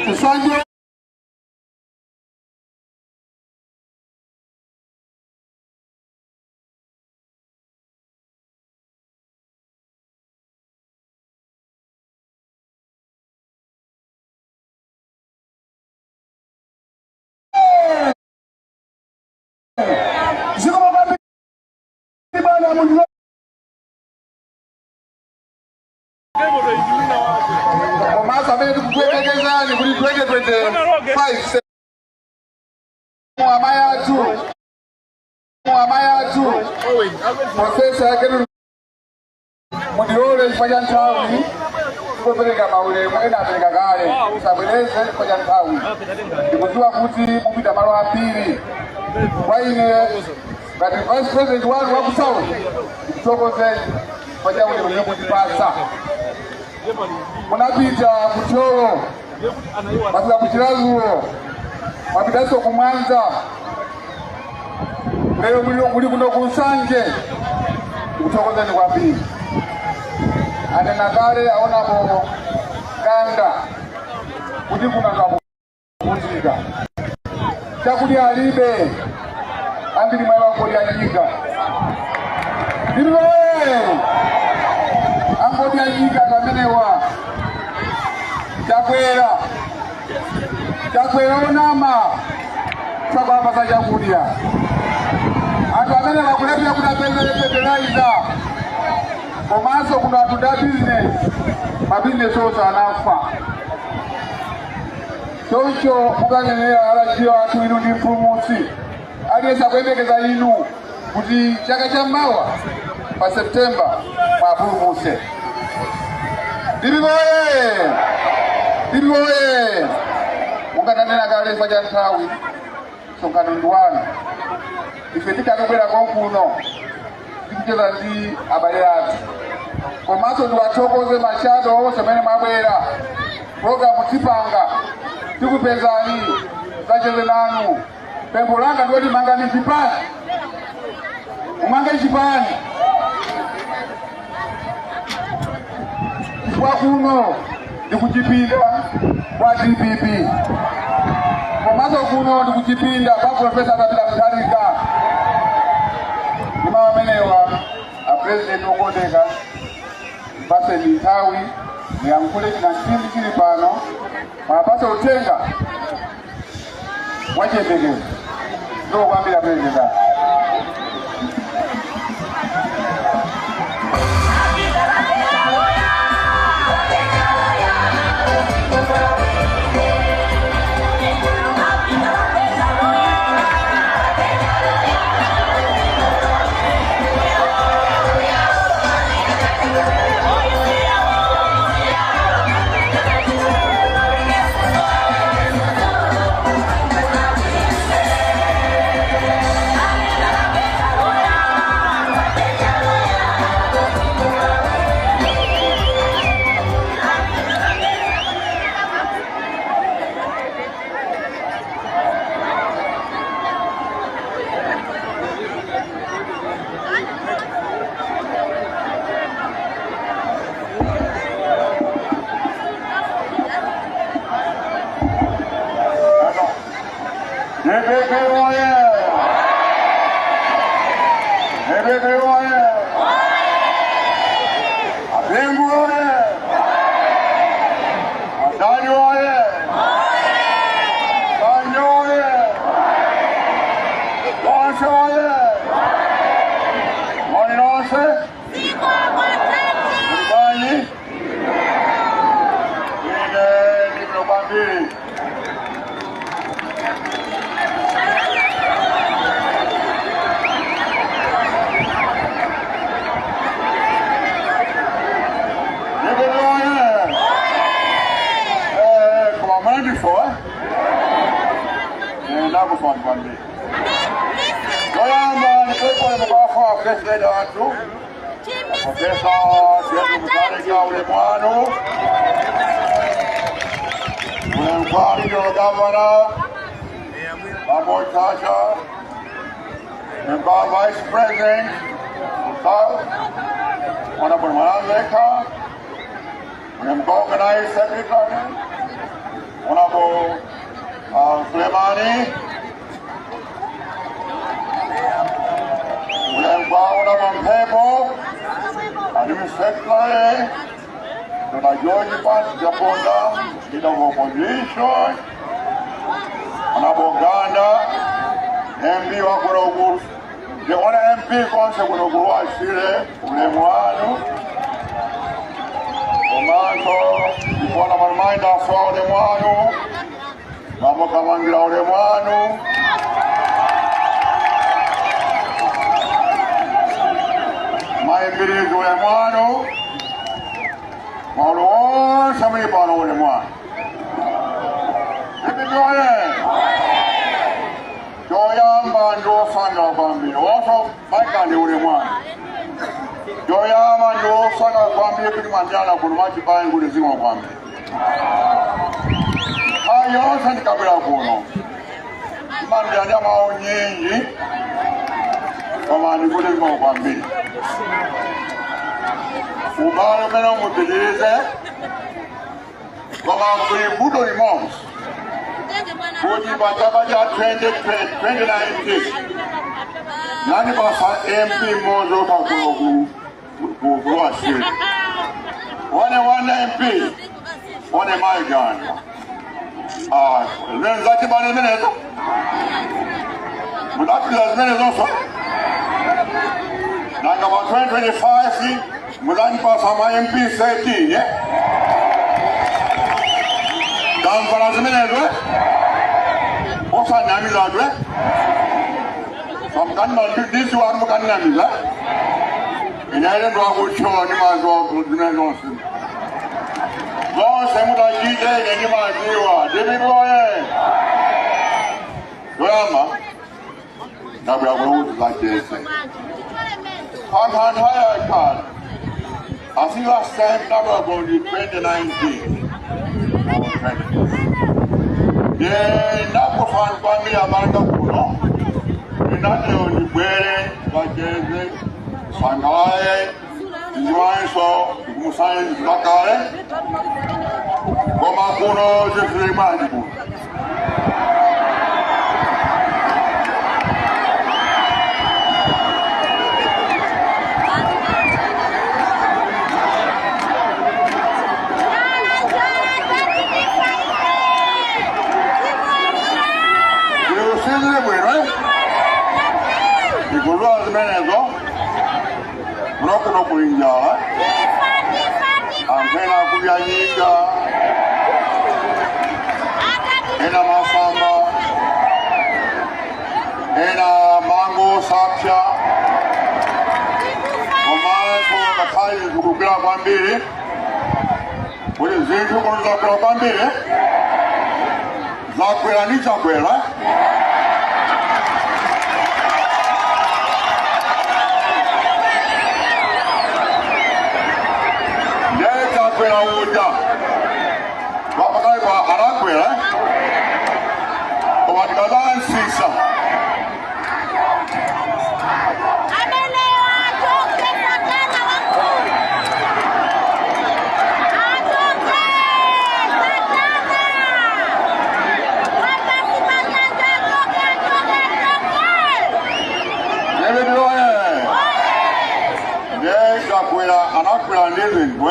Nsanje Komanso amene tikukuyerekezani kuti 2025 amayi athu Professor Gertrude, mundilole chifukwa cha nthawi tikupereka maulemu, ena apereka kale, musabwereze chifukwa cha nthawi. Ndikudziwa kuti mupita malo ambiri. Kwa ine ngati vice president wanu wa ku South, ndikuthokozeni chifukwa cha ulemu umene mukundipatsa. Munapita ku Thyolo, mwapita ku Chiradzulu, mwapitanso ku Mwanza, lero muli kuno ku Nsanje. Ndikuthokozeni kwambiri. Anena kale aonapo kanda kuti kunakakuvutika, chakudya alibe, ambiri mwavangodya nyika ndiriwe angodya nyika pamenewa. Chakwera, Chakwera onama sakwapasa chakudya anthu amene vakulepera kuti apezere fertilizer. Komanso kuno anthu nda business, mabizinesi onse anafa. Choncho mukanenera alajiyo athu, inu ndi mpulumutsi. Aliyense akuyembekeza inu kuti chaka cha mawa pa September mwapulumutse. DPP oye! DPP oye! Mungatanena kale, chifukwa cha nthawi, msonkhano ndi wanu. Ife tikatobwera konkuno tikucheza ndi abale athu. Komanso ndiwathokoze ma shadow onse amene mwabwera. Program tipanga, tikupezani, tidzacheze nanu. Pempho langa ndiloti mangani chipani, mumange chipani, chifukwa kuno ndikuchipinda kwa DPP, komanso kuno ndikuchipinda kwa Professor Peter Mutharika. Ndi mawu amenewa, a president okondeka, mpaseni nthawi muyankhule chinamtindi chili pano, mwapase uthenga wachiyembekezo. Ndikukwambira president athu. DPP oye! DPP oye! Abengu oye! Adani oye! Sanje oye! Lonse oye! Moni nonse? Muli? Ine ndibwino kwambiri. DPP oye! Koma munandifo, eh? Ndakufani kwambiri. Loyamba ndipepole mukafa president athu Professor Gertrude Mutharika, ulemu wanu. Ulemu kwa regional governor Bambo Chacha, member vice president South Honorable Mwanamvekha, Ulemu kwa organize secretary, Honorable Sulemani, ulemu kwa Honorable Mpepo, Administrator, Dr. George Pass Japonda, leader of opposition, Honorable Ganda, MP wa Kurogu, the one MP konse Kurogu wa Shire, ulemu wanu, Omanso, ipona marumainda afwa ulemu wanu, Mamo Kamangira ulemu wanu, Maimbirizi ulemu wanu, Maulu wonse mulipano ulemu wanu. Ipipyoye! Joyamba ndiwosanga kwambiri, woso maikandi ulemu wanu. Joyamba ndiwosanga kwambiri kuti mandala kuno machibayi kuti zimwe kwambiri. Hayi yonse ndikabwera kuno. Mandala ndi amawu nyinji, koma ndikuti zimwe kwambiri. Ubale umene umupitirize, koma kuli budo limodzi. Kuti pachaka cha 2019 nani pasa MP mmodzi kuno ku Shire. One one MP, one Maiganda. Ah, zimene zachibale zimenezo. Mudapitiriza zimenezonso. Nanga pa 2025 mudandipasa ma MP 13, eh? Damvala zimenezo, eh? Osanamizadwe. Samkanna ndisi wanu mukanamiza. Inaile ndwakutshowa ndimaziwa zimenezonse. Zonse mudachite ine ndimaziwa. Ndipipoye. Yoyamba ndabwera kuno kuti zachese. Anthu anthu ayakhala. I think last time ndabwera kuno ndi 2019. Ndakufana kwambiri abalanga kuno. Ndinatero ndibwere zacheze. Sangaye, ndiwanso, ndikumusaye zibakale. Koma kuno zifiri kuno. Ndiusizile bwino, eh? Ndikuzwa zimenezo. Kuno kuli njala, anthu ena akudya nyinga, ena masamba, ena mango sapya, komanso ngakhale zikukwera kwambiri, kuti zinthu kuno zakwera kwambiri, zakwera ndi chakwera. Chakwera uja pakali pa anakwera, koma tikadansisa Chakwera anakwera ndi zinthu,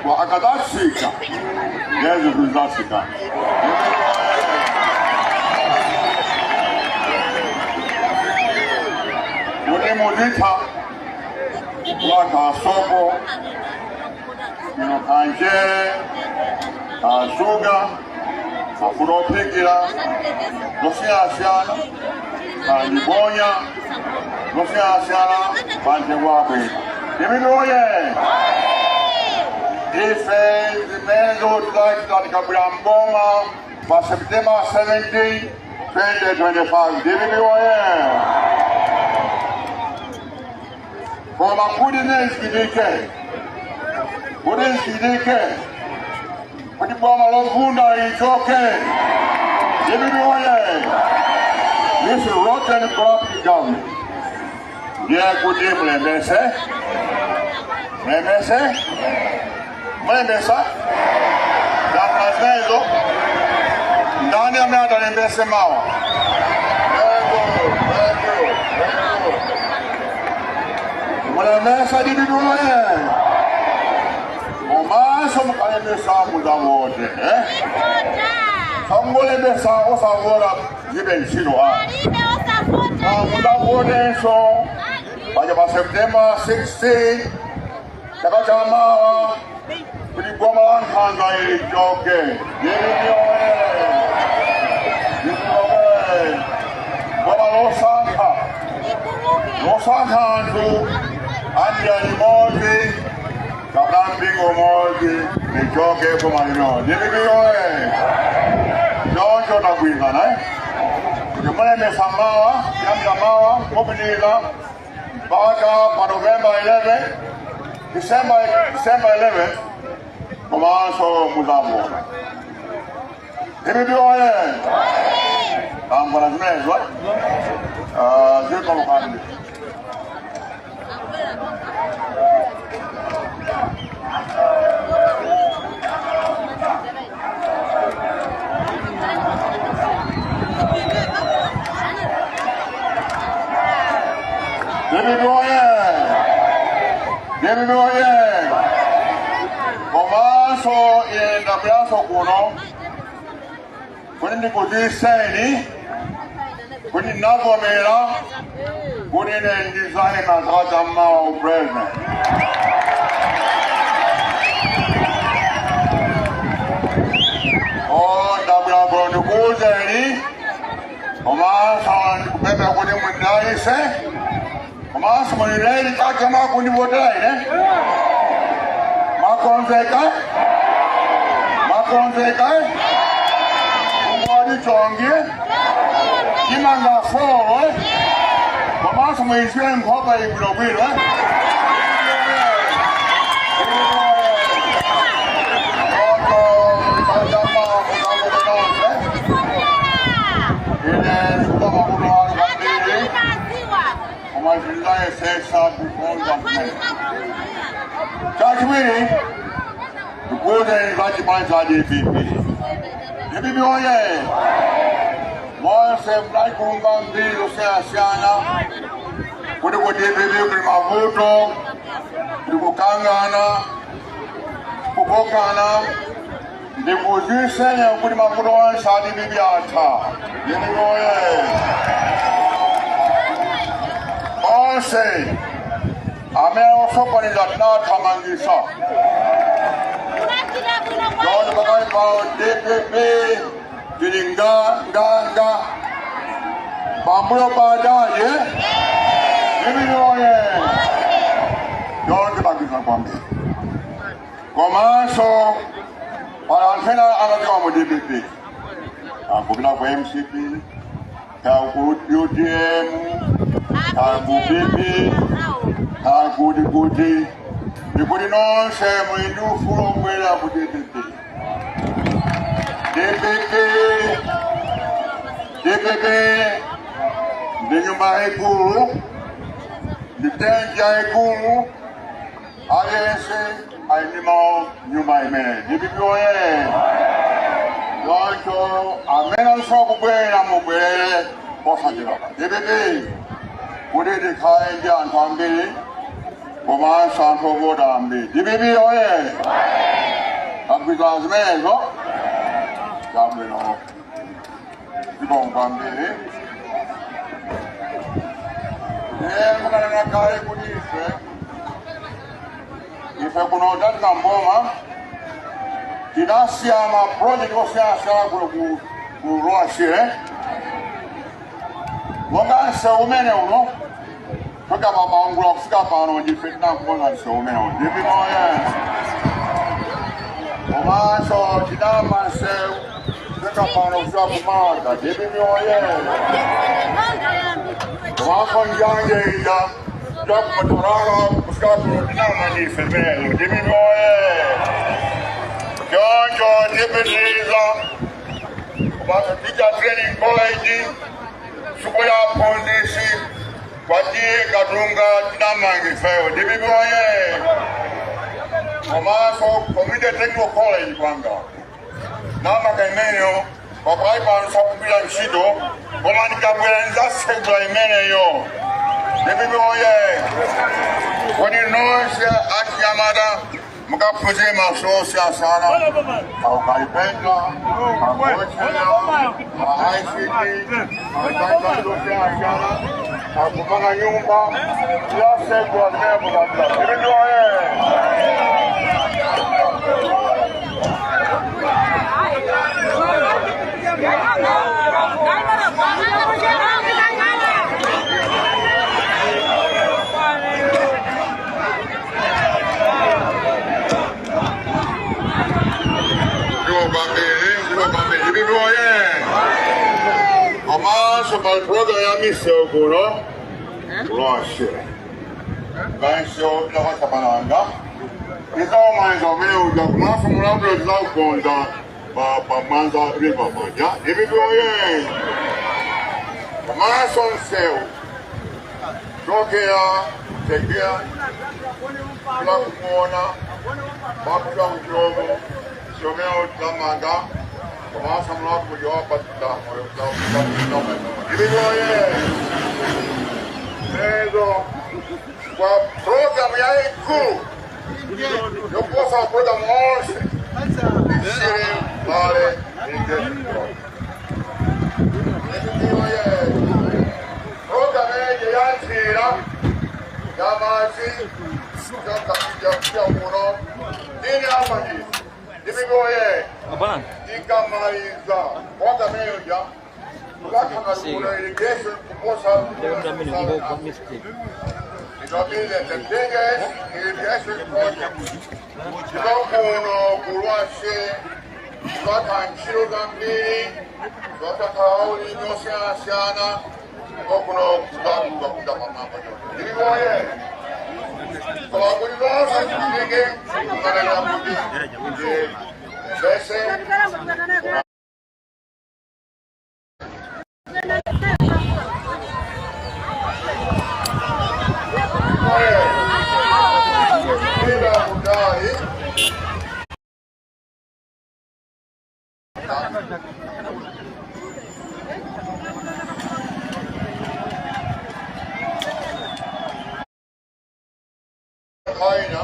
kwa akadasika yezu kuzasika. Kuti muzitha kula kasoko ino kanjere kashuga mafuta ophikira zosiyanasiyana kandibonya zosiyanasiyana pamtengo wabwino. Ndimitoye ife zimenezo tidachita tikabwera mboma pa September 17, 2025. Ndimitoye koma kuti zichitike, kuti zichitike, kuti boma lovunda lichoke. Ndimitoye this rotten corrupt government. Ndiye kuti mulembese, mulembese Mulembesa ndakunazimenezo ndani amene atalembese mawa. Mulembesa DPP oye! Komanso mukalembesa muzavote, sangolembesa osavota zibe ntchito a muzavotenso paja pa September 16 chaka cha mawa kuti boma la nkhanza ili lichoke. DPP oye! DPP oye! Boma losankha losankha anthu andira limodzi kapena mpingo umodzi lichoke boma lino. DPP oye! Choncho tagwirizana kuti mulembesa mawa, kuyambira mawa kupitiriza mpaka pa November 11, December 11, komanso muzavota. DPP oye! Tambona zimenezo zikomo kwambiri. DPP oye! DPP oye! Komanso ine ndabweranso kuno kuti ndikudziwitseni kuti ndinavomera kuti ine ndizayima chaka cha mawa upresident. Ndabwera kuno ndikuwuzeni komanso ndikupempha kuti mundidalitse komanso mulileni chaka cha mawa kundivotera ine. Makonzeka? Makonzeka? Mwali chongi? Imanga folo? Komanso muiziwe nkhopa ibwinobwino. Ine ndikubama kuno wanu kwambiri koma ndinayesesa kukonza kumene. Chachiwiri ndikuwuzeni za chipani cha DPP. DPP oye! Monse mnaikumba mbiri zosiyanasiyana kuti ku DPP kuli mavuto, kuli kukangana, kukokana. Ndikudziwitseni kuti mavuto onse a DPP atha. DPP oye! Onse amene osokoneza tinathamangitsa. Choncho pakali pano DPP tili nga nga nga pambuyo padaje. DPP oye! Choncho tagwirizana kwambiri. Komanso pali anthu ena anachoka mu DPP akupita ku MCP, ku UTM, ku PP, kuti kuti ndikuti nonse muli ndi ufulu obwera ku DPP. DPP DPP ndi nyumba yaikulu, ndi tenti yaikulu, aliyense ali ndi mawu nyumba imeneyi. DPP oye! Choncho amene akufuna kubwera mubwerere posachedwapa. DPP kuti tikhale ndi anthu ambiri komanso anthu ovota ambiri. DPP oye! Tagwirizana zimenezo zabwino, zikomo kwambiri. Mukanena kale kuti ife kuno tatika mboma tinasiya ma project osiyanasiyana kuno ku Lower Shire, monga msewu umene uno kuchoka pa Bangula kufika pano ndife tinakukonza msewu umene uno. DPP oye! Komanso tinamanga msewu kuchoka pano kufika kumada. DPP oye! Komanso njanje ija kumatorala kufika kuno tinamanga ndife zimenezo. DPP oye! Choncho tipitiriza komanso Teacher Training College, sukulu ya aphunzitsi kwatiye Katunga tinamanga ifeyo. DPP oye! Komanso Community Technical College kwanga namaka imeneyo pakali pano sakugwira ntchito, koma ndikabwera ndidzatsegula imeneyo. DPP oye! Kodi nonse achinyamata mukaphunzire maluso osiyanasiyana, aukalipenta, akuotchera, ma ICT, osiyanasiyana, akupanga nyumba, tiyatsegula zimene mukapita. DPP oye! Ndiko kwambiri. DPP oye! Komanso pali program ya misewu kuno kuloshe kanso lakwachapananga izawumaliza umene uja, komanso mulamulo tizawukonza pa Mwanza River paja. DPP oye! Komanso msewu chokera tegea kula kumuona bakula kuchilomo someo tamanga, komanso mulamu kujopa. DPP oye! Ezo kwa program yaikulu yoposa program onse, Shire Valley Irrigation Project. DPP oye! Program eje yanjira yamazi kuno dini amanyisi. DPP oye! Ikamaliza program eyo ja tukakhala kuno irrigation kuposa It will be the biggest irrigation project. Kuno kulwashe twaka ntchito zambiri, twatakawo osiyanasiyana okuno kuda pamwamba. DPP oye! Koma kuti zonse zichitike kukanena kuti bese. Oye! Bila kudai. Aina.